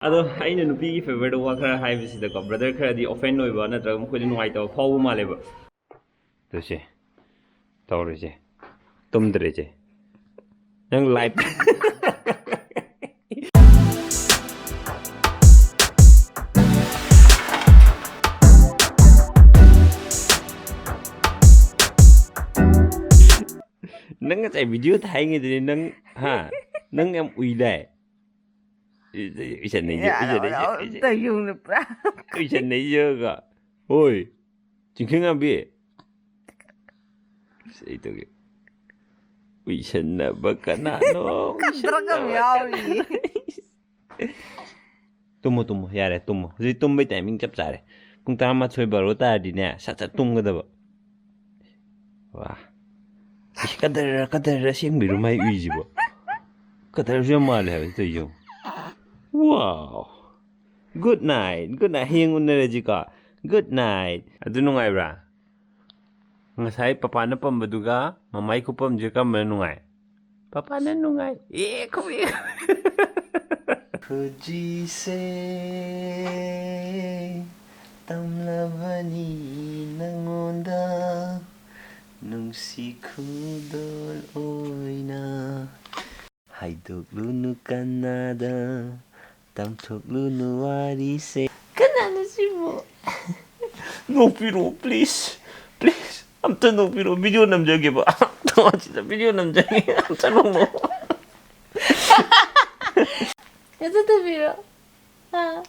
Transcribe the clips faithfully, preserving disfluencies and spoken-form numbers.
ꯑꯗꯣ ꯑꯩꯅ ꯅꯨꯄꯤꯒꯤ ꯐꯦꯚꯔꯗ ꯋꯥ ꯈꯔ ꯍꯥꯏꯕꯁꯤꯗꯀꯣ, ꯕ꯭ꯔꯗꯔ ꯈꯔꯗꯤ ꯑꯣꯐꯦꯟ ꯑꯣꯏꯕ ꯅꯠꯇ꯭ꯔꯒ ꯃꯈꯣꯏꯗ ꯅꯨꯡꯉꯥꯏꯇꯕ ꯐꯥꯎꯕ ꯃꯥꯜꯂꯦꯕ꯫ ꯑꯗꯨꯁꯦ ꯇꯧꯔꯤꯁꯦ, ꯇꯨꯝꯗ꯭ꯔꯤꯁꯦ, ꯅꯪ ꯂꯥꯏꯐ꯫ ꯅꯪ ꯉꯁꯥꯏ ꯚꯤꯗꯤꯑꯣ ꯊꯥꯏꯉꯩꯗꯗꯤ ꯅꯪ, ꯍꯥ, ꯅꯪ ꯌꯥꯝ ꯎꯏꯗꯥꯏ? ꯎꯏꯁꯟꯅꯩꯁꯦ, ꯎꯏꯁꯟꯅꯩꯁꯦ, ꯎꯏꯁꯟꯅꯩꯁꯦ꯫ ꯇꯌꯨꯡꯅ ꯄꯨꯔꯥ꯫ ꯎꯏꯁꯟꯅꯩꯁꯦꯒ꯫ ꯍꯣꯏ, ꯆꯤꯡꯈꯦꯡꯉꯥꯝꯕꯤ꯫ ꯑꯁ, ꯑꯩ ꯇꯧꯒꯦ꯫ ꯎꯏꯁꯟꯅꯕ ꯀꯅꯥꯅꯣ? ꯈꯪꯗ꯭ꯔꯒ ꯎꯏꯁꯟꯅꯕ ꯌꯥꯎꯔꯤ꯫ ꯀꯅꯥꯅꯣ? ꯇꯨꯝꯃꯣ, ꯇꯨꯝꯃꯣ, ꯌꯥꯔꯦ, ꯇꯨꯝꯃꯣ꯫ ꯍꯧꯖꯤꯛ ꯇꯨꯝꯕꯩ ꯇꯥꯏꯃꯤꯡ ꯆꯞ ꯆꯥꯔꯦ꯫ ꯄꯨꯡ ꯇꯔꯥꯃꯥꯊꯣꯏ, ꯕꯥꯔꯣ ꯇꯥꯔꯗꯤꯅꯦ, ꯁꯠ ꯁꯠ ꯇꯨꯝꯒꯗꯕ꯫ ꯋꯥ꯫ ꯏꯁ, ꯀꯗꯔ, ꯀꯗꯔ ꯑꯁꯦꯡꯕꯤꯔꯣ ꯃꯥꯏ ꯎꯏꯁꯤꯕꯣ? ꯀꯗꯔꯁꯨ ꯌꯥꯝ ꯃꯥꯜꯂꯦ ꯍꯥꯏꯕ ꯇꯧꯏꯁꯦ ꯌꯦꯡꯉꯨ꯫ Wow. Good night, good night. ꯍꯌꯦꯡ ꯎꯅꯔꯁꯤꯀꯣ꯫ Good night. ꯑꯗꯨ ꯅꯨꯡꯉꯥꯏꯕ꯭ꯔꯥ? ꯉꯁꯥꯏ ꯄꯄꯥꯅ ꯄꯝꯕꯗꯨꯒ ꯃꯃꯥꯏ ꯈꯨꯄꯝꯁꯦ ꯀꯔꯝꯕꯅ ꯅꯨꯡꯉꯥꯏ? ꯄꯄꯥꯅ ꯅꯨꯡꯉꯥꯏ꯫ ꯑꯦ, ꯈꯨꯏ꯫ ꯈꯨꯖꯤꯁꯦ ꯇꯝꯂꯕꯅꯤ ꯅꯉꯣꯟꯗ, ꯅꯨꯡꯁꯤ ꯈꯨꯗꯣꯜ ꯑꯣꯏꯅ꯫ ꯍꯥꯏꯗꯣꯛꯂꯨꯅꯨ ꯀꯅꯥꯗ, ꯇꯝꯊꯣꯛꯂꯨꯅꯨ ꯋꯥꯔꯤꯁꯦ꯫ ꯀꯅꯥꯅꯣ ꯁꯤꯕꯨ? ꯅꯣꯛꯄꯤꯔꯣ, please, please, ꯑꯝꯇ ꯅꯣꯛꯄꯤꯔꯣ, ꯚꯤꯗꯤꯑꯣ ꯅꯝꯖꯒꯦꯕ꯫ ꯁꯤꯗ ꯚꯤꯗꯤꯑꯣ ꯅꯝꯖꯒꯦ, ꯑꯝꯇ ꯅꯣꯛꯑꯣ꯫ ꯑꯝꯇ ꯇꯧꯕꯤꯔꯣ꯫ ꯑꯥ꯫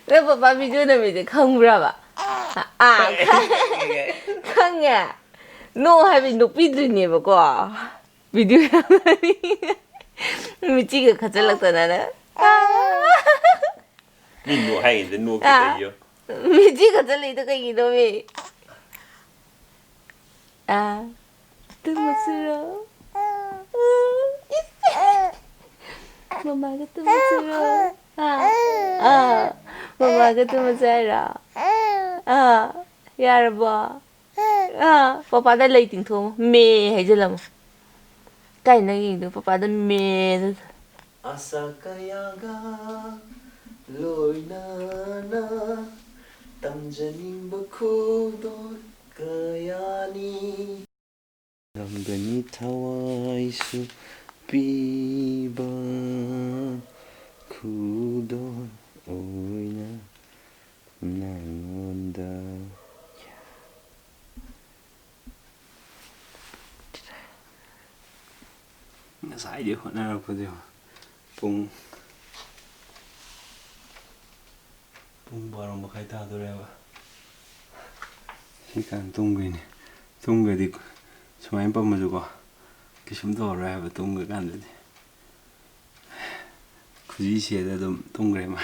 ꯅꯪ ꯄꯄꯥ ꯚꯤꯗꯤꯑꯣ ꯅꯝꯃꯤꯁꯦ ꯈꯪꯕ꯭ꯔꯕ? ꯑꯥ, ꯈꯪ-, ꯈꯪꯉꯦ꯫ ꯅꯣ ꯍꯥꯏꯕꯗꯤ ꯅꯣꯛꯄꯤꯗ꯭ꯔꯤꯅꯦꯕꯀꯣ꯫ ꯚꯤꯗꯤꯑꯣ ꯌꯥꯝ ꯃꯤꯆꯤꯒ ꯈꯠꯆꯜꯂꯛꯇꯅ ꯅꯪ꯫ ꯃꯤ ꯅꯣꯛ ꯍꯥꯏꯉꯩꯗ ꯅꯣꯛꯀꯦ ꯑꯥ꯫ ꯇꯧꯏꯌꯣ꯫ ꯃꯤꯆꯤ ꯈꯠꯆꯜꯂꯛꯏꯗꯣ ꯀꯩꯒꯤꯅꯣꯃꯤ? ꯑꯥ꯫ ꯇꯨꯝꯃꯁꯤꯔꯣ? ꯃꯃꯥꯒ ꯇꯨꯝꯃꯁꯤꯔꯣ? ꯑꯥ꯫ ꯑꯥ꯫ ꯃꯃꯥꯒ ꯇꯨꯝꯃꯁꯦ ꯍꯥꯏꯔꯣ? ꯑꯥ꯫ ꯌꯥꯔꯕꯣ? ꯑꯥ꯫ ꯄꯄꯥꯗ ꯂꯩ ꯇꯤꯡꯊꯣꯛꯑꯝꯃꯣ꯫ ꯃꯦ ꯍꯥꯏꯖꯜꯂꯝꯃꯣ꯫ ꯀꯥꯏ ꯅꯪ ꯌꯦꯡꯗꯣꯏ? ꯄꯄꯥꯗ ꯃꯦ ꯍꯥꯏꯖꯜꯂꯝꯃꯣ꯫ ꯑꯁꯥ ꯀꯌꯥꯒ ꯂꯣꯏꯅꯅ ꯇꯝꯖꯅꯤꯡꯕ ꯈꯨꯗꯣꯜ ꯀꯌꯥꯅꯤ꯫ ꯉꯝꯒꯅꯤ ꯊꯋꯥꯏꯁꯨ ꯄꯤꯕ ꯈꯨꯗꯣꯜ ꯑꯣꯏꯅ ꯅꯉꯣꯟꯗ꯫ ꯉꯁꯥꯏꯗꯤ ꯍꯣꯠꯅꯔꯛꯄꯗꯣ ꯄꯨꯡ ꯄꯨꯡ ꯕꯥꯔꯣ ꯃꯈꯥꯏ ꯇꯥꯗꯣꯔꯦꯕ꯫ ꯁꯤꯀꯥꯟ ꯇꯨꯝꯈ꯭ꯔꯤꯅꯦ꯫ ꯇꯨꯝꯈ꯭ꯔꯗꯤ ꯁꯨꯃꯥꯏꯅ ꯄꯝꯃꯁꯨꯀꯣ ꯀꯩꯁꯨꯝ ꯇꯧꯔꯔꯣꯏ ꯍꯥꯏꯕ ꯇꯨꯝꯈ꯭ꯔꯀꯥꯟꯗꯗꯤ꯫ ꯈꯨꯖꯤ ꯁꯦꯗ ꯑꯗꯨꯝ ꯇꯨꯝꯈ꯭ꯔꯦ ꯃꯥ꯫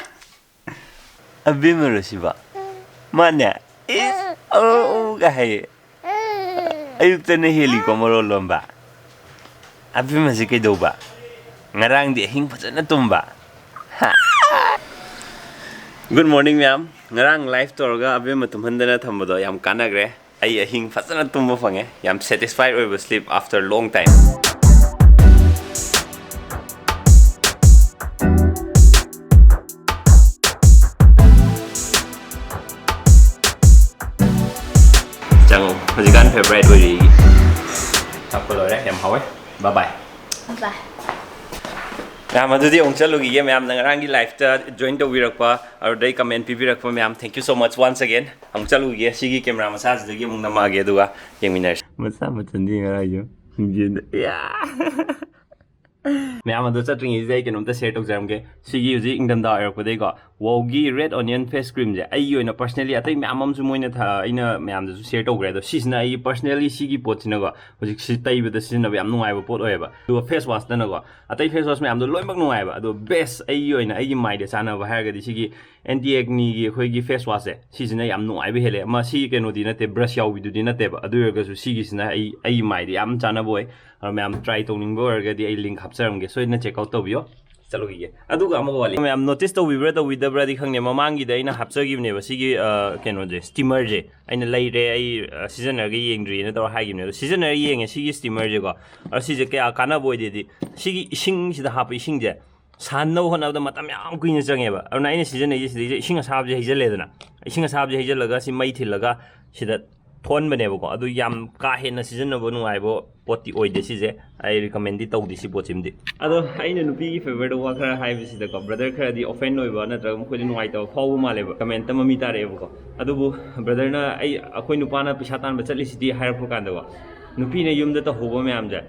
ꯑꯕꯦꯝꯃꯔꯣ ꯁꯤꯕ? ꯃꯥꯅꯦ? ꯏꯁ! ꯑꯧ, ꯑꯧ, ꯀ ꯍꯥꯏꯌꯦ꯫ ꯑꯌꯨꯛꯇꯅ ꯍꯦꯜꯂꯤꯀꯣ ꯃꯔꯣꯜ ꯂꯣꯟꯕ꯫ ꯑꯕꯦꯝꯃꯁꯤ ꯀꯩꯗꯧꯕ? ꯉꯔꯥꯡꯗꯤ ꯑꯍꯤꯡ ꯐꯖꯅ ꯇꯨꯝꯕ꯫ ꯍꯥ? Good morning ꯃꯌꯥꯝ꯫ ꯉꯔꯥꯡ live ꯇꯧꯔꯒ ꯑꯕꯦꯝꯃ ꯇꯨꯝꯍꯟꯗꯅ ꯊꯝꯕꯗꯣ ꯌꯥꯝ ꯀꯥꯟꯅꯈ꯭ꯔꯦ꯫ ꯑꯩ ꯑꯍꯤꯡ ꯐꯖꯅ ꯇꯨꯝꯕ ꯐꯪꯉꯦ꯫ ꯌꯥꯝ satisfied ꯑꯣꯏꯕ sleep after long time꯫ ꯆꯪꯉꯣ꯫ ꯍꯧꯖꯤꯛꯀꯥꯟ favourite ꯑꯣꯏꯔꯤ ꯑꯩꯒꯤ꯫ ꯊꯛꯄ ꯂꯣꯏꯔꯦ꯫ ꯌꯥꯝ ꯍꯥꯎꯋꯦ꯫ Bye bye꯫ Bye꯫ ꯃꯌꯥꯝ, ꯑꯗꯨꯗꯤ ꯑꯃꯨꯛ ꯆꯠꯂꯨꯈꯤꯒꯦ꯫ ꯃꯌꯥꯝꯅ ꯉꯔꯥꯡꯒꯤ live ꯇ join ꯇꯧꯕꯤꯔꯛꯄ, ꯑꯗꯨꯗꯩ comment ꯄꯤꯕꯤꯔꯛꯄ ꯃꯌꯥꯝ, thank you so much once again꯫ ꯑꯃꯨꯛ ꯆꯠꯂꯨꯈꯤꯒꯦ꯫ ꯁꯤꯒꯤ camera ꯃꯆꯥꯁꯤꯗꯒꯤ ꯑꯃꯨꯛ ꯅꯝꯃꯛꯑꯒꯦ, ꯑꯗꯨꯒ ꯌꯦꯡꯃꯤꯟꯅꯔꯁꯤ꯫ ꯃꯆꯥ ꯃꯆꯟꯗꯤ ꯉꯔꯥꯡꯁꯨ ꯌꯦꯟꯗ-, ꯌꯥ! ꯃꯌꯥꯝ ꯑꯗꯣ ꯆꯠꯇ꯭ꯔꯤꯉꯩꯁꯤꯗ ꯑꯩ ꯀꯩꯅꯣꯝꯇ share ꯇꯧꯖꯔꯝꯒꯦ꯫ ꯁꯤꯒꯤ ꯍꯧꯖꯤꯛ ꯏꯪꯊꯝꯊꯥ ꯑꯣꯏꯔꯛꯄꯗꯩꯀꯣ, WOW ꯒꯤ Red Onion Face Cream ꯁꯦ ꯑꯩꯒꯤ ꯑꯣꯏꯅ personally, ꯑꯇꯩ ꯃꯌꯥꯝ ꯑꯃꯁꯨ ꯃꯣꯏꯅ ꯊ-, ꯑꯩꯅ ꯃꯌꯥꯝꯗꯁꯨ share ꯇꯧꯈ꯭ꯔꯦ꯫ ꯑꯗꯣ ꯁꯤꯁꯤꯅ ꯑꯩꯒꯤ personally ꯁꯤꯒꯤ ꯄꯣꯠꯁꯤꯅꯀꯣ ꯍꯧꯖꯤꯛꯁꯤ ꯇꯩꯕꯗ ꯁꯤꯖꯤꯟꯅꯕ ꯌꯥꯝ ꯅꯨꯡꯉꯥꯏꯕ ꯄꯣꯠ ꯑꯣꯏꯌꯦꯕ꯫ ꯑꯗꯨꯒ face wash ꯇꯅꯀꯣ, ꯑꯇꯩ face wash ꯃꯌꯥꯝꯗꯣ ꯂꯣꯏꯅꯃꯛ ꯅꯨꯡꯉꯥꯏꯕ, ꯑꯗꯣ best ꯑꯩꯒꯤ ꯑꯣꯏꯅ ꯑꯩꯒꯤ ꯃꯥꯏꯗ ꯆꯥꯟꯅꯕ ꯍꯥꯏꯔꯒꯗꯤ ꯁꯤꯒꯤ anti acne ꯒꯤ ꯑꯩꯈꯣꯏꯒꯤ face wash ꯁꯦ, ꯁꯤꯁꯤꯅ ꯌꯥꯝ ꯅꯨꯡꯉꯥꯏꯕ ꯍꯦꯜꯂꯦ꯫ ꯑꯃ ꯁꯤ ꯀꯩꯅꯣꯗꯤ ꯅꯠꯇꯦ, brush ꯌꯥꯎꯕꯤꯗꯨꯗꯤ ꯅꯠꯇꯦꯕ, ꯑꯗꯨ ꯑꯣꯏꯔꯒꯁꯨ ꯁꯤꯒꯤꯁꯤꯅ ꯑꯩ, ꯑꯩꯒꯤ ꯃꯥꯏꯗ ꯌꯥꯝ ꯆꯥꯟꯅꯕ ꯑꯣꯏ꯫ ꯑꯗꯣ ꯃꯌꯥꯝ try ꯇꯧꯅꯤꯡꯕ ꯑꯣꯏꯔꯒꯗꯤ ꯑꯩ link ꯍꯥꯞꯆꯔꯝꯒꯦ, ꯁꯣꯏꯗꯅ check out ꯇꯧꯕꯤꯌꯣ꯫ ꯆꯠꯂꯨꯈꯤꯒꯦ꯫ ꯑꯗꯨꯒ ꯑꯃꯒ ꯋꯥꯠꯂꯤ꯫ ꯃꯌꯥꯝ notice ꯇꯧꯕꯤꯕ꯭ꯔꯥ ꯇꯧꯕꯤꯗꯕ꯭ꯔꯥꯗꯤ ꯈꯪꯗꯦ, ꯃꯃꯥꯡꯒꯤꯗ ꯑꯩꯅ ꯍꯥꯞꯆꯈꯤꯕꯅꯦꯕ ꯁꯤꯒꯤ, ꯑ, ꯀꯩꯅꯣꯁꯦ, steamer ꯁꯦ꯫ ꯑꯩꯅ ꯂꯩꯔꯦ, ꯑꯩ, ꯑ, ꯁꯤꯖꯤꯟꯅꯔꯒ ꯌꯦꯡꯗ꯭ꯔꯤꯅ ꯇꯧꯔ ꯍꯥꯏꯈꯤꯕꯅꯦ꯫ ꯑꯗꯣ ꯁꯤꯖꯤꯟꯅꯔ ꯌꯦꯡꯉꯦ ꯁꯤꯒꯤ steamer ꯁꯦꯀꯣ꯫ ꯑꯗꯣ ꯁꯤꯁꯦ ꯀꯌꯥ ꯀꯥꯟꯅꯕ ꯑꯣꯏꯗꯦꯗꯤ, ꯁꯤꯒꯤ ꯏꯁꯤꯡꯁꯤꯗ ꯍꯥꯞꯄ ꯏꯁꯤꯡꯁꯦ, ꯁꯥꯍꯟꯅꯕ ꯍꯣꯠꯅꯕꯗ ꯃꯇꯝ ꯌꯥꯝ ꯀꯨꯏꯅ ꯆꯪꯉꯦꯕ꯫ ꯑꯗꯨꯅ ꯑꯩꯅ ꯁꯤꯖꯤꯟꯅꯩꯁꯦ ꯁꯤꯗꯩꯁꯤꯗ ꯏꯁꯤꯡ ꯑꯁꯥꯕꯁꯦ ꯍꯩꯖꯤꯜꯂꯦꯗꯅ, ꯏꯁꯤꯡ ꯑꯁꯥꯕꯁꯦ ꯍꯩꯖꯤꯜꯂꯒ ꯁꯤ ꯃꯩ ꯊꯤꯜꯂꯒ ꯁꯤꯗ ꯊꯣꯛꯍꯟꯕꯅꯦꯕꯀꯣ꯫ ꯑꯗꯨ ꯌꯥꯝ ꯀꯥ ꯍꯦꯟꯅ ꯁꯤꯖꯤꯟꯅꯕ ꯅꯨꯡꯉꯥꯏꯕ ꯄꯣꯠꯇꯤ ꯑꯣꯏꯗꯦ ꯁꯤꯁꯦ꯫ ꯑꯩ ꯔꯤꯀꯃꯦꯟꯗꯤ ꯇꯧꯗꯦ ꯁꯤ ꯄꯣꯠꯁꯤꯃꯗꯤ꯫ ꯑꯗꯣ ꯑꯩꯅ ꯅꯨꯄꯤꯒꯤ ꯐꯦꯚꯔꯗ ꯋꯥ ꯈꯔ ꯍꯥꯏꯕꯁꯤꯗꯀꯣ, ꯕ꯭ꯔꯗꯔ ꯈꯔꯗꯤ ꯑꯣꯐꯦꯟ ꯑꯣꯏꯕ ꯅꯠꯇ꯭ꯔꯒ ꯃꯈꯣꯏꯗ ꯅꯨꯡꯉꯥꯏꯇꯕ ꯐꯥꯎꯕ ꯃꯥꯜꯂꯦꯕ, ꯀꯃꯦꯟꯠ ꯑꯃ ꯃꯤ ꯇꯥꯔꯛꯑꯦꯕꯀꯣ꯫ ꯑꯗꯨꯕꯨ ꯕ꯭ꯔꯗꯔꯅ ꯑꯩ, ꯑꯩꯈꯣꯏ ꯅꯨꯄꯥꯅ ꯄꯩꯁꯥ ꯇꯥꯟꯕ ꯆꯠꯂꯤꯁꯤꯗꯤ ꯍꯥꯏꯔꯛꯄ ꯀꯥꯟꯗꯀꯣ, ꯅꯨꯄꯤꯅ ꯌꯨꯝꯗ ꯇꯧꯍꯧꯕ ꯃꯌꯥꯝꯁꯦ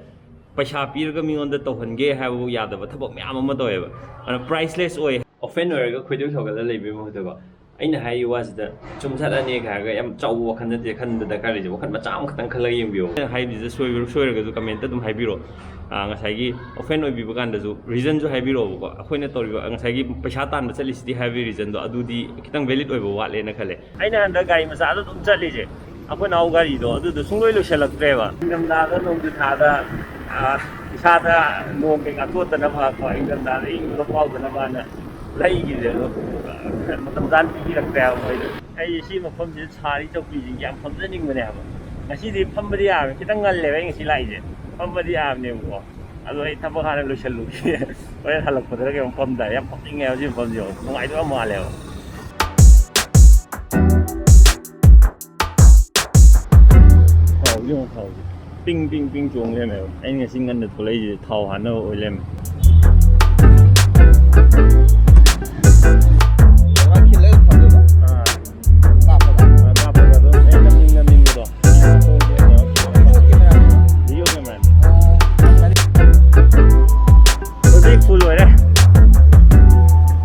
ꯄꯩꯁꯥ ꯄꯤꯔꯒ ꯃꯤꯉꯣꯟꯗ ꯇꯧꯍꯟꯒꯦ ꯍꯥꯏꯕꯕꯨ ꯌꯥꯗꯕ ꯊꯕꯛ ꯃꯌꯥꯝ ꯑꯃ ꯇꯧꯋꯦꯕ꯫ ꯑꯗꯨꯅ ꯄ꯭ꯔꯥꯏꯁꯂꯦꯁ ꯑꯣꯏ꯫ ꯑꯣꯐꯦꯟ ꯑꯣꯏꯔꯒ ꯈꯣꯏꯗꯧ ꯁꯧꯒꯠꯂ ꯂꯩꯕꯒꯤ ꯃꯍꯨꯠꯇꯀꯣ, ꯑꯩꯅ ꯍꯥꯏꯔꯤ ꯋꯥꯁꯤꯗ ꯆꯨꯝ ꯆꯠꯂꯅꯤ ꯍꯥꯏꯔꯒ ꯌꯥꯝ ꯆꯥꯎꯕ ꯋꯥꯈꯜ ꯅꯠꯇꯦ ꯈꯟꯕ ꯗꯔꯀꯥꯔ ꯂꯩꯁꯦ꯫ ꯋꯥꯈꯜ ꯃꯆꯥ ꯑꯃꯈꯛꯇꯪ ꯈꯜꯂꯒ ꯌꯦꯡꯕꯤꯌꯣ꯫ ꯑꯩꯅ ꯍꯥꯏꯕꯁꯤꯗ ꯁꯣꯏꯕ ꯁꯣꯏꯔꯒꯁꯨ ꯀꯃꯦꯟꯇ ꯑꯗꯨꯝ ꯍꯥꯏꯕꯤꯔꯣ꯫ ꯑꯥ, ꯉꯁꯥꯏꯒꯤ ꯑꯣꯐꯦꯟ ꯑꯣꯏꯕꯤꯕ ꯀꯥꯟꯗꯁꯨ ꯔꯤꯖꯟꯁꯨ ꯍꯥꯏꯕꯤꯔꯛꯑꯣꯕꯀꯣ꯫ ꯑꯩꯈꯣꯏꯅ ꯇꯧꯔꯤꯕ ꯉꯁꯥꯏꯒꯤ ꯄꯩꯁꯥ ꯇꯥꯟꯕ ꯆꯠꯂꯤꯁꯤꯗꯤ ꯍꯥꯏꯕꯒꯤ ꯔꯤꯖꯟꯗꯣ ꯑꯗꯨꯗꯤ ꯈꯤꯇꯪ ꯚꯦꯂꯤꯠ ꯑꯣꯏꯕ ꯋꯥꯠꯂꯦꯅ ꯈꯜꯂꯦ꯫ ꯑꯩꯅ ꯍꯟꯗꯛ ꯒꯥꯔꯤ ꯃꯆꯥꯗ ꯑꯗꯨꯝ ꯆꯠꯂꯤꯁꯦ, ꯑꯩꯈꯣꯏ ꯅꯥꯎ ꯒꯥꯔꯤꯗꯣ ꯑꯗꯨꯗꯣ ꯁꯨꯡꯂꯣꯏ ꯂꯣꯏꯁꯤꯜꯂꯛꯇ꯭ꯔꯦꯕ꯫ ꯏꯪꯊꯝꯊꯥꯗ ꯅꯣꯡꯖꯨ ꯊꯥꯗ, ꯑꯥ, ꯏꯁꯥꯗ ꯅꯣꯡ ꯀꯩꯀꯥ ꯆꯣꯠꯇꯅꯕ ꯀꯣ, ꯏꯪꯊꯝꯊꯥꯗ ꯏꯪꯕꯗꯣ ꯐꯥꯎꯗꯅꯕꯅ ꯂꯩꯈꯤꯕꯅꯦ꯫ ꯑꯗꯣ ꯃꯇꯝ ꯆꯥꯅ ꯄꯤꯕꯤꯔꯛꯇ꯭ꯔꯦ ꯍꯥꯏꯕ ꯃꯣꯏꯗꯣ꯫ ꯑꯩ ꯁꯤ ꯃꯐꯝꯁꯤꯗ ꯁꯥꯔꯤ ꯆꯧꯀ꯭ꯔꯤꯁꯤꯡꯁꯦ ꯌꯥꯝ ꯐꯝꯖꯅꯤꯡꯕꯅꯦ ꯍꯥꯏꯕ꯫ ꯉꯁꯤꯗꯤ ꯐꯝꯕꯗꯤ ꯌꯥꯔꯣꯏ, ꯈꯤꯇꯪ ꯉꯜꯂꯦꯕ ꯑꯩ ꯉꯁꯤ ꯂꯥꯛꯏꯁꯦ꯫ ꯐꯝꯕꯗꯤ ꯌꯥꯕꯅꯦꯕꯀꯣ, ꯑꯗꯣ ꯑꯩ ꯊꯕꯛ ꯍꯥꯟꯅ ꯂꯣꯏꯁꯤꯜꯂꯨꯈꯤꯒꯦ꯫ ꯍꯣꯔꯦꯟ ꯍꯜꯂꯛꯄꯗ ꯀꯩꯅꯣ ꯐꯝ ꯇꯥꯔꯦ꯫ ꯌꯥꯝ ꯐꯝꯅꯤꯡꯉꯦ ꯍꯥꯏꯕ ꯁꯤ ꯃꯐꯝꯁꯦ, ꯌꯥꯝ ꯅꯨꯡꯉꯥꯏꯗꯧ ꯌꯥꯝ ꯃꯥꯜꯂꯦꯕ꯫ ꯊꯥꯎꯁꯦ ꯌꯦꯡꯉꯣ, ꯊꯥꯎꯁꯦ ꯄꯤꯡ ꯄꯤꯡ ꯄꯤꯡ ꯆꯣꯡ ꯂꯩꯔꯝꯃꯦꯕ꯫ ꯑꯩꯅ ꯉꯁꯤ ꯉꯟꯅ ꯊꯣꯛꯂꯛꯏꯁꯦ ꯊꯥꯎ ꯍꯥꯟꯅꯕ ꯑꯣꯏ ꯂꯩꯔꯝꯃꯦ꯫ ꯈꯤꯜꯂꯒ ꯊꯝꯗꯣꯏꯕ꯫ ꯑꯥ꯫ ꯀꯥꯞꯄꯒ꯫ ꯑꯥ, ꯀꯥꯞꯄꯒ ꯑꯗꯨꯝ ꯑꯩ ꯅꯝꯅꯤꯡ ꯅꯝꯅꯤꯡꯕꯗꯣ꯫ ꯚꯤꯗꯤꯑꯣ ꯀꯦꯃꯦꯔꯥꯅꯦꯕ꯫ ꯍꯧꯖꯤꯛ ꯐꯨꯜ ꯑꯣꯏꯔꯦ꯫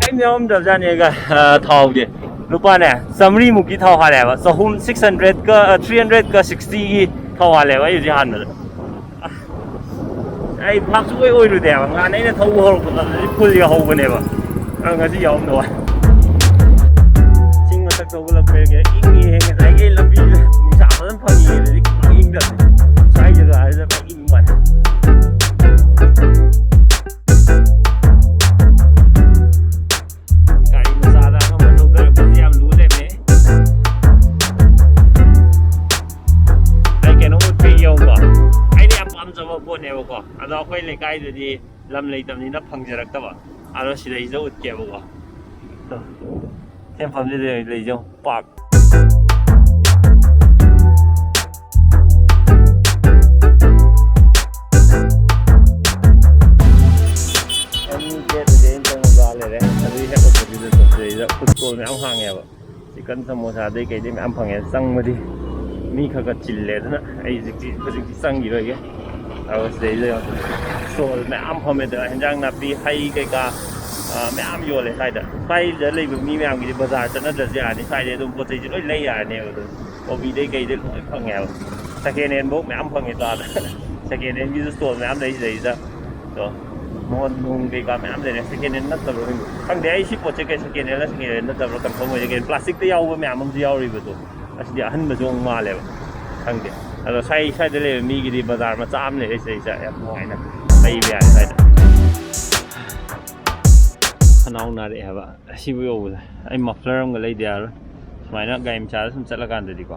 ꯀꯔꯤꯝ ꯌꯥꯎꯔꯝꯗꯕꯖꯥꯠꯅꯦꯒ, ꯑꯥ, ꯊꯥꯎꯗꯤ꯫ ꯂꯨꯄꯥꯅꯦ ꯆꯥꯃꯔꯤꯃꯨꯛꯀꯤ ꯊꯥꯎ ꯍꯥꯜꯂꯦꯕ꯫ ꯆꯍꯨꯝ, ꯁꯤꯛꯁ ꯍꯟꯗ꯭ꯔꯦꯠꯀ, ꯑꯥ, ꯊ꯭ꯔꯤ ꯍꯟꯗ꯭ꯔꯦꯠꯀ ꯁꯤꯛꯁꯇꯤꯒꯤ ꯊꯥꯎ ꯍꯥꯜꯂꯦꯕ ꯑꯩ ꯍꯧꯖꯤꯛ ꯍꯥꯟꯕꯗ꯫ ꯑꯩ ꯚꯥꯞꯁꯨ ꯑꯣꯏ ꯑꯣꯏꯔꯨꯗꯦꯕ꯫ ꯉꯍꯥꯟ ꯑꯩꯅ ꯊꯧꯕ ꯍꯧꯔꯛꯄꯗ ꯑꯗꯨꯗꯤ ꯐꯨꯜ ꯌꯧꯍꯧꯕꯅꯦꯕ꯫ ꯑꯗꯣ ꯉꯁꯤ ꯌꯥꯎꯔꯝꯗꯕ ꯋꯥꯅꯤ꯫ ꯆꯤꯡ ꯃꯊꯛ ꯊꯧꯒꯠꯂꯛꯄꯒꯤ ꯏꯪꯉꯤꯍꯦ꯫ ꯉꯁꯥꯏꯒꯤ ꯂꯝꯕꯤꯗ ꯅꯨꯡꯁꯥ ꯐꯖꯅ ꯐꯪꯉꯤꯉꯩꯗꯗꯤ ꯈꯤꯇꯪ ꯏꯪꯗꯕꯅꯦ꯫ ꯁ꯭ꯋꯥꯏ ꯖꯒꯥꯁꯤꯗ ꯐꯖꯅ ꯏꯪꯕ ꯋꯥꯅꯤ꯫ ꯒꯥꯔꯤ ꯃꯆꯥꯗ ꯑꯉꯝꯕ ꯊꯧꯗꯔꯛꯄꯁꯤ ꯌꯥꯝ ꯂꯨ ꯂꯩꯔꯝꯃꯦ꯫ ꯑꯩ ꯀꯩꯅꯣꯝ ꯎꯠꯄꯤꯒꯦ ꯌꯦꯡꯉꯨꯀꯣ꯫ ꯑꯩꯅ ꯌꯥꯝ ꯄꯥꯝꯖꯕ ꯄꯣꯠꯅꯦꯕꯀꯣ꯫ ꯑꯗꯣ ꯑꯩꯈꯣꯏ ꯂꯩꯀꯥꯏꯗꯗꯤ ꯂꯝ ꯂꯩꯇꯕꯅꯤꯅ ꯐꯪꯖꯔꯛꯇꯕ꯫ ꯑꯗꯣ ꯁꯤꯗꯩꯁꯤꯗ ꯎꯠꯀꯦꯕꯀꯣ꯫ ꯁꯤ ꯃꯐꯝꯁꯤꯗ ꯂꯩꯖꯧ, ꯄꯥꯛ꯫ ꯑꯅꯤ ꯒꯦꯠ ꯑꯗꯨꯗꯤ ꯑꯩꯅ ꯆꯪꯕ ꯂꯩꯔꯦ꯫ ꯑꯗꯨꯒꯤ ꯍꯦꯛ opposite ꯇ ꯁꯤꯗꯩꯗ food stall ꯃꯌꯥꯝ ꯍꯥꯡꯉꯦꯕ꯫ Chicken ꯁꯃꯣꯁꯥꯗꯩ ꯀꯩꯗꯩ ꯃꯌꯥꯝ ꯐꯪꯉꯦ꯫ ꯆꯪꯕꯗꯤ ꯃꯤ ꯈꯔ ꯈꯔ ꯆꯤꯜꯂꯦ, ꯑꯗꯨꯅ ꯑꯩ ꯍꯧꯖꯤꯛꯇꯤ, ꯍꯧꯖꯤꯛꯇꯤ ꯆꯪꯈꯤꯔꯣꯏꯒꯦ꯫ ꯑꯗꯨꯒ ꯁꯤꯗꯩꯗ stall ꯃꯌꯥꯝ ꯐꯝꯃꯦ꯫ ꯑꯗ ꯍꯦꯟꯖꯥꯡ ꯅꯥꯄꯤ, ꯍꯩ ꯀꯩꯀꯥ, ꯑ, ꯃꯌꯥꯝ ꯌꯣꯜꯂꯦ ꯁ꯭ꯋꯥꯏꯗ꯫ ꯁ꯭ꯋꯥꯏꯗ ꯂꯩꯕ ꯃꯤ ꯃꯌꯥꯝꯒꯤꯗꯤ ꯕꯖꯥꯔ ꯆꯠꯅꯗ꯭ꯔꯁꯨ ꯌꯥꯔꯅꯤ꯫ ꯁ꯭ꯋꯥꯏꯗꯩ ꯑꯗꯨꯝ ꯄꯣꯠ ꯆꯩꯁꯦ ꯂꯣꯏ ꯂꯩ ꯌꯥꯔꯅꯦꯕ꯫ ꯑꯗꯨꯝ ꯀꯣꯕꯤꯗꯩ ꯀꯩꯗꯩ ꯂꯣꯏ ꯐꯪꯉꯦꯕ꯫ Second hand ꯐꯧ ꯃꯌꯥꯝ ꯐꯪꯉꯦ ꯆꯥꯗ꯫ Second hand ꯒꯤꯁꯨ stall ꯃꯌꯥꯝ ꯂꯩ ꯁꯤꯗꯩꯗ꯫ ꯑꯗꯣ ꯃꯣꯟ ꯅꯨꯡ ꯀꯩꯀꯥ ꯃꯌꯥꯝ ꯂꯩꯔꯦ꯫ Second hand ꯅꯠꯇꯕ꯭ꯔꯥ ꯈꯪꯗꯦ꯫ ꯈꯪꯗꯦ, ꯑꯩ ꯁꯤ ꯄꯣꯠꯁꯦ ꯀꯩ second hand ꯂ second hand ꯅꯠꯇꯕ꯭ꯔꯥ confirm ꯑꯣꯏꯗꯦ꯫ ꯀꯩꯅꯣ plastic ꯇ ꯌꯥꯎꯕ ꯃꯌꯥꯝ ꯑꯃꯁꯨ ꯌꯥꯎꯔꯤꯕꯗꯣ꯫ ꯑꯁꯤꯗꯤ ꯑꯍꯟꯕꯁꯨ ꯑꯃꯨꯛ ꯃꯥꯜꯂꯦꯕ꯫ ꯈꯪꯗꯦ꯫ ꯑꯗꯣ ꯁ꯭ꯋꯥꯏ, ꯁ꯭ꯋꯥꯏꯗ ꯂꯩꯕ ꯃꯤꯒꯤꯗꯤ ꯕꯖꯥꯔ ꯃꯆꯥ ꯑꯃ ꯂꯩꯔꯦ ꯁꯤꯗꯩꯁꯤꯗ꯫ ꯌꯥꯝ ꯅꯨꯡꯉꯥꯏꯅ ꯂꯩꯕ ꯌꯥꯔꯦ ꯁ꯭ꯋꯥꯏꯗ꯫ ꯈꯅꯥꯎ ꯅꯥꯔꯛꯑꯦ ꯍꯥꯏꯕ꯫ ꯑꯁꯤꯕꯨ ꯌꯧꯕꯗ ꯑꯩ muffler ꯑꯃꯒ ꯂꯩꯗ ꯌꯥꯔꯣꯏ꯫ ꯁꯨꯃꯥꯏꯅ ꯒꯥꯔꯤ ꯃꯆꯥꯗ ꯁꯨꯝ ꯆꯠꯂꯀꯥꯟꯗꯗꯤꯀꯣ,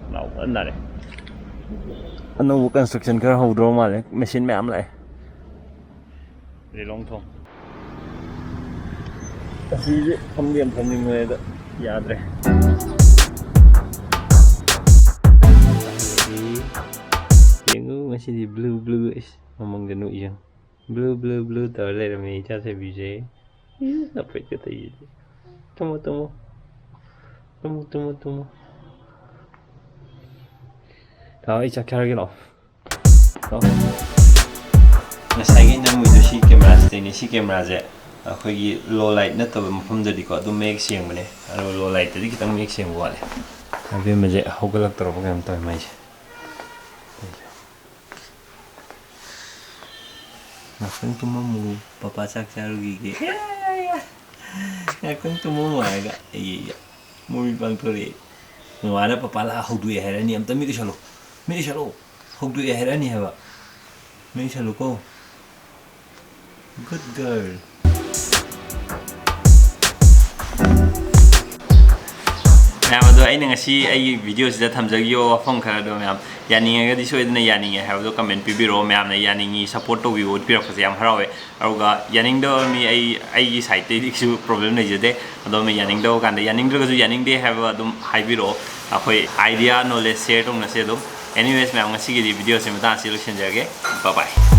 ꯈꯅꯥꯎ ꯐꯖꯅ ꯅꯥꯔꯛꯑꯦ꯫ ꯑꯅꯧꯕ construction ꯈꯔ ꯍꯧꯗ꯭ꯔꯣ ꯃꯥꯜꯂꯦ, machine ꯃꯌꯥꯝ ꯂꯥꯛꯑꯦ꯫ ꯂꯤꯂꯣꯡ ꯊꯣꯡ꯫ ꯑꯁꯤꯁꯦ ꯐꯝꯗꯤ ꯌꯥꯝ ꯐꯝꯅꯤꯡꯕꯅꯦ, ꯑꯗ ꯌꯥꯗ꯭ꯔꯦ꯫ ꯌꯦꯡꯉꯨ, ꯉꯁꯤꯗꯤ blue blue, ꯏꯁ, ꯃꯃꯪꯗ ꯅꯣꯛꯏ ꯌꯦꯡꯉꯨ꯫ Blue blue blue ꯇꯧꯔ ꯂꯩꯔꯝꯃꯦ ꯏꯆꯥ ꯊꯣꯏꯕꯤꯁꯦ꯫ ꯏꯁ, ꯑꯐ꯭ꯔꯤꯠꯀ ꯇꯧꯏꯁꯤꯗꯤ꯫ ꯇꯨꯝꯃꯣ, ꯇꯨꯝꯃꯣ꯫ ꯇꯨꯝꯃꯣ, ꯇꯨꯝꯃꯣ, ꯇꯨꯝꯃꯣ꯫ ꯂꯥꯛꯑꯣ, ꯑꯩ ꯆꯥꯛ ꯆꯥꯔꯒꯦ, ꯂꯥꯛꯑꯣ꯫ ꯂꯥꯛꯑꯣ꯫ ꯉꯁꯥꯏꯒꯤ ꯅꯝꯃꯨꯏꯗꯣ ꯁꯤ camera ꯁꯤꯗꯩꯅꯦ꯫ ꯁꯤ camera ꯁꯦ ꯑꯩꯈꯣꯏꯒꯤ low light ꯅꯠꯇꯕ ꯃꯐꯝꯗꯗꯤꯀꯣ ꯑꯗꯨꯝ ꯃꯌꯦꯛ ꯁꯦꯡꯕꯅꯦ, ꯑꯗꯨꯒ low light ꯇꯗꯤ ꯈꯤꯇꯪ ꯃꯌꯦꯛ ꯁꯦꯡꯕ ꯋꯥꯠꯂꯦ꯫ ꯑꯕꯦꯝꯃꯁꯦ ꯍꯧꯒꯠꯂꯛꯇꯧꯔꯕ ꯀꯩꯅꯣꯝ ꯇꯧꯋꯦ ꯃꯥꯏꯁꯦ꯫ ꯉꯥꯛꯇꯪ ꯇꯨꯝꯃꯝꯃꯨ, ꯄꯄꯥ ꯆꯥꯛ ꯆꯥꯔꯨꯈꯤꯒꯦ꯫ ꯉꯥꯛꯇꯪ ꯇꯨꯝꯃꯝꯃꯨ ꯍꯥꯏꯔꯒ ꯑꯩ ꯃꯃꯤꯠ ꯄꯥꯡꯊꯣꯔꯛꯑꯦ꯫ ꯃꯃꯥꯅ ꯄꯄꯥ ꯂꯥꯛꯑ ꯍꯧꯗꯣꯛꯑꯦ ꯍꯥꯏꯔꯛꯑꯅꯤ꯫ ꯑꯝꯇ ꯃꯤꯠ ꯎꯏꯁꯜꯂꯣ, ꯃꯤꯠ ꯎꯏꯁꯜꯂꯣ꯫ ꯍꯧꯗꯣꯛꯑꯦ ꯍꯥꯏꯔꯛꯑꯅꯤ ꯍꯥꯏꯕ꯫ ꯃꯤꯠ ꯎꯏꯁꯜꯂꯨꯀꯣ꯫ Good girl꯫ ꯃꯌꯥꯝ ꯑꯗꯣ, ꯑꯩꯅ ꯉꯁꯤ ꯑꯩꯒꯤ video ꯁꯤꯗ ꯊꯝꯖꯈꯤꯕ ꯋꯥꯐꯝ ꯈꯔꯗꯣ, ꯃꯌꯥꯝ ꯌꯥꯅꯤꯡꯉꯒꯗꯤ ꯁꯣꯏꯗꯅ ꯌꯥꯅꯤꯡꯉꯦ ꯍꯥꯏꯕꯗꯣ comment ꯄꯤꯕꯤꯔꯛꯑꯣ꯫ ꯃꯌꯥꯝꯅ ꯌꯥꯅꯤꯡꯉꯤ, support ꯇꯧꯕꯤꯕ, ꯎꯠꯄꯤꯔꯛꯄꯁꯦ ꯌꯥꯝ ꯍꯔꯥꯎꯋꯦ꯫ ꯑꯗꯨꯒ ꯌꯥꯅꯤꯡꯗꯕ ꯃꯤ ꯑꯩ, ꯑꯩꯒꯤ side ꯇꯩꯗꯤꯁꯨ problem ꯂꯩꯖꯗꯦ꯫ ꯑꯗꯣ ꯃꯤ ꯌꯥꯅꯤꯡꯗꯕ ꯀꯥꯟꯗ, ꯌꯥꯅꯤꯡꯗ꯭ꯔꯒꯁꯨ ꯌꯥꯅꯤꯡꯗꯦ ꯍꯥꯏꯕ ꯑꯗꯨꯝ ꯍꯥꯏꯕꯤꯔꯛꯑꯣ꯫ ꯑꯩꯈꯣꯏ idea, knowledge share ꯇꯧꯅꯁꯦ ꯑꯗꯨꯝ꯫ Anyways, ꯃꯌꯥꯝ, ꯉꯁꯤꯒꯤꯗꯤ video ꯁꯤ ꯃꯇꯥꯡ ꯑꯁꯤ ꯂꯣꯏꯁꯤꯟꯖꯔꯒꯦ꯫ Bye bye꯫